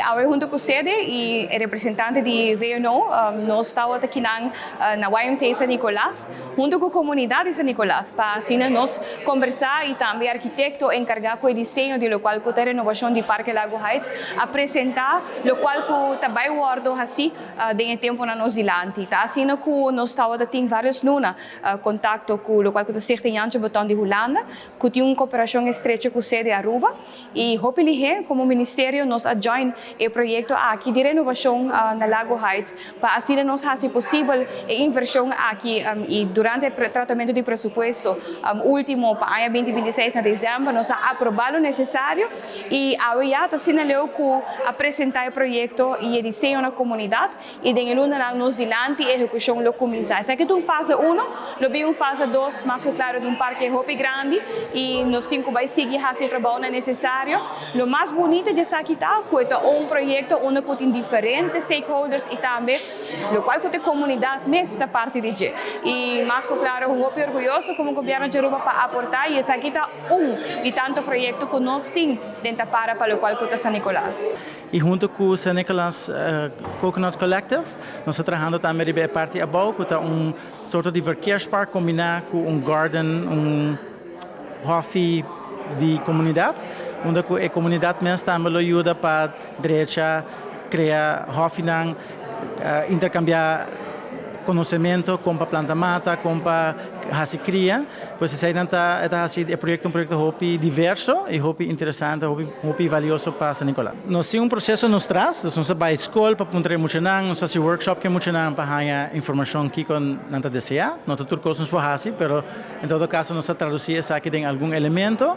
Awe hunto cu sede y representante di VNO, nos ta aki na YMCA San Nicolas, hunto cu e comunidad di San Nicolas, pa asina nos combersa y tambe arkitecto encarga cu e diseño di locual cu e renovacion di Parke Lago Heights a presenta locual cu tambe ta wordo asina den tempo na nos dilanti. Ta asina cu nos ta tin varios luna contacto cu locual cu Stichting Jantje Beton di Hulanda, cu tin un cooperacion estrecho cu sede Aruba y hopi lihe como ministerio nos a join e proyecto aki di renovacion na Lago Heights pa asina nos haci posibel e inversion aki y durante e tratamento di presupuesto ultimo pa aña 2026 na december nos a aproba lo necesario y awe ya ta asina cu a presenta e proyecto y e diseño na comunidad y den luna nos dilanti ehecucion lo cuminsa. Esaki ta un fase 1, lo bin un fase 2, mas claro, di un parke hopi grandi y nos tin cu bay sigui haci e trabou necesario. Lo mas bunita di esaki ta cu ta un proyecto unda cu tin diferente stakeholders y tambe locual cu e comunidad mes ta parti di dje. Y mas cu claro, hopi orguyoso como gobierno di Aruba pa aporta y esaki ta un di tanto proyecto cu nos tin den pa locual cu San Nicolas. Y hunto cu San Nicolas Coconut Collective, nos ta trahando tambe e parti abou, cu ta un sorto di verkeerspark combina cu un garden, un hofi di comunidad, unda e comunidad mes tambe lo yuda pa drecha, crea hofinan, intercambia conocemento, con pa planta mata, con pa haci cria. Pues esey ta asina, e proyecto un proyecto hopi diverso y hopi interesante, hopi, hopi valioso pa San Nicolas. Nos tin un proceso nos tras, nos ta bay scol pa puntra muchanan, nos ta haci workshop cu muchanan pa haya informacion cu nan ta desea, no tur cos nos por haci, pero en todo caso nos ta traduci esaki den algun elemento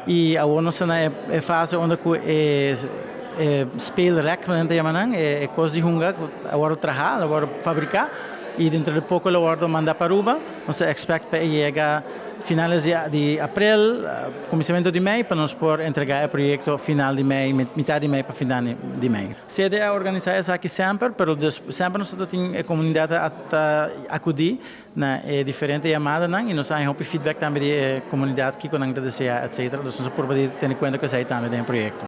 y awor nos ta na e fase unda e speelrek, nan ta yama, e cos di hunga, awor traha, awor fabrica y dentro di poco lo wordo manda pa Aruba. Nos ta expect pa yega finales di april, cuminsamento di mei, pa nos por entrega e proyecto final di mei, mitar di mei pa final di mei. Sede a organisa esaki semper, pero semper nos tin e comunidad a acudi na diferente yamadanan y nos tin feedback tambe di comunidad cu nan ta desea, etc. Nos por tene cuenta cu esey tambe den e proyecto.